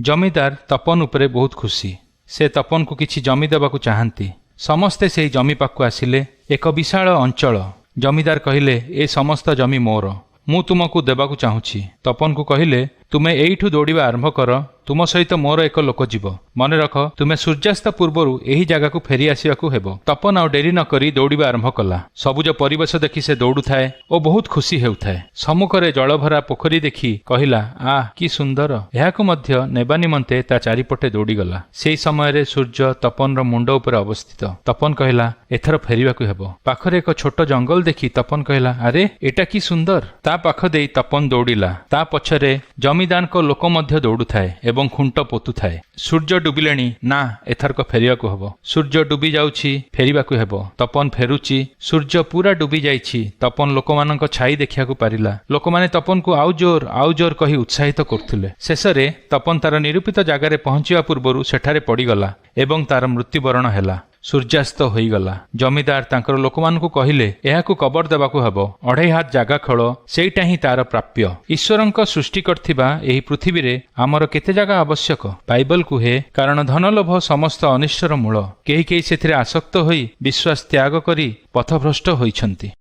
ଜମିଦାର ତପନ ଉପରେ ବହୁତ ଖୁସି। ସେ ତପନକୁ କିଛି ଜମି ଦେବାକୁ ଚାହାନ୍ତି। ସମସ୍ତେ ସେହି ଜମି ପାଖକୁ ଆସିଲେ। ଏକ ବିଶାଳ ଅଞ୍ଚଳ। ଜମିଦାର କହିଲେ, "ଏ ସମସ୍ତ ଜମି ମୋର। ମୁଁ ତୁମକୁ ଦେବାକୁ ଚାହୁଁଛି।" ତପନକୁ କହିଲେ, "ତୁମେ ଏଇଠୁ ଦୌଡ଼ିବା ଆରମ୍ଭ କର। ତୁମ ସହିତ ମୋର ଏକ ଲୋକ ଯିବ। ମନେ ରଖ, ତୁମେ ସୂର୍ଯ୍ୟାସ୍ତ ପୂର୍ବରୁ ଏହି ଜାଗାକୁ ଫେରି ଆସିବାକୁ ହେବ।" ତପନ ଆଉ ଡେରି ନ କରି ଦୌଡ଼ିବା ଆରମ୍ଭ କଲା। ସବୁଜ ପରିବେଶ ଦେଖି ସେ ଦୌଡୁଥାଏ ଓ ବହୁତ ଖୁସି ହେଉଥାଏ। ସମ୍ମୁଖରେ ଜଳଭରା ପୋଖରୀ ଦେଖି କହିଲା, "ଆହ, କି ସୁନ୍ଦର!" ଏହାକୁ ମଧ୍ୟ ନେବା ନିମନ୍ତେ ତା ଚାରିପଟେ ଦୌଡ଼ିଗଲା। ସେହି ସମୟରେ ସୂର୍ଯ୍ୟ ତପନର ମୁଣ୍ଡ ଉପରେ ଅବସ୍ଥିତ। ତପନ କହିଲା, "ଏଥର ଫେରିବାକୁ ହେବ।" ପାଖରେ ଏକ ଛୋଟ ଜଙ୍ଗଲ ଦେଖି ତପନ କହିଲା, "ଆରେ, ଏଟା କି ସୁନ୍ଦର!" ତା ପାଖ ଦେଇ ତପନ ଦୌଡ଼ିଲା। ତା ପଛରେ ଜମିଦାରଙ୍କ ଲୋକ ମଧ୍ୟ ଦୌଡୁଥାଏ ଏବଂ ଖୁଣ୍ଟ ପୋତୁଥାଏ। ସୂର୍ଯ୍ୟ ଡୁବିଲେଣି। ନା, ଏଥରକ ଫେରିବାକୁ ହେବ। ସୂର୍ଯ୍ୟ ଡୁବି ଯାଉଛି, ଫେରିବାକୁ ହେବ। ତପନ ଫେରୁଛି। ସୂର୍ଯ୍ୟ ପୁରା ଡୁବି ଯାଇଛି। ତପନ ଲୋକମାନଙ୍କ ଛାଇ ଦେଖିବାକୁ ପାରିଲା। ଲୋକମାନେ ତପନକୁ ଆଉ ଜୋର, ଆଉ ଜୋର କହି ଉତ୍ସାହିତ କରୁଥିଲେ। ଶେଷରେ ତପନ ତାର ନିରୂପିତ ଜାଗାରେ ପହଞ୍ଚିବା ପୂର୍ବରୁ ସେଠାରେ ପଡ଼ିଗଲା ଏବଂ ତାର ମୃତ୍ୟୁବରଣ ହେଲା। ସୂର୍ଯ୍ୟାସ୍ତ ହୋଇଗଲା। ଜମିଦାର ତାଙ୍କର ଲୋକମାନଙ୍କୁ କହିଲେ, "ଏହାକୁ କବର ଦେବାକୁ ହେବ। 2.5 ହାତ ଜାଗା ଖୋଳ, ସେଇଟା ହିଁ ତାର ପ୍ରାପ୍ୟ।" ଈଶ୍ୱରଙ୍କ ସୃଷ୍ଟି କରିଥିବା ଏହି ପୃଥିବୀରେ ଆମର କେତେ ଜାଗା ଆବଶ୍ୟକ? ବାଇବଲ କୁହେ, କାରଣ ଧନଲୋଭ ସମସ୍ତ ଅନିଷ୍ଟର ମୂଳ। କେହି କେହି ସେଥିରେ ଆସକ୍ତ ହୋଇ ବିଶ୍ୱାସ ତ୍ୟାଗ କରି ପଥଭ୍ରଷ୍ଟ ହୋଇଛନ୍ତି।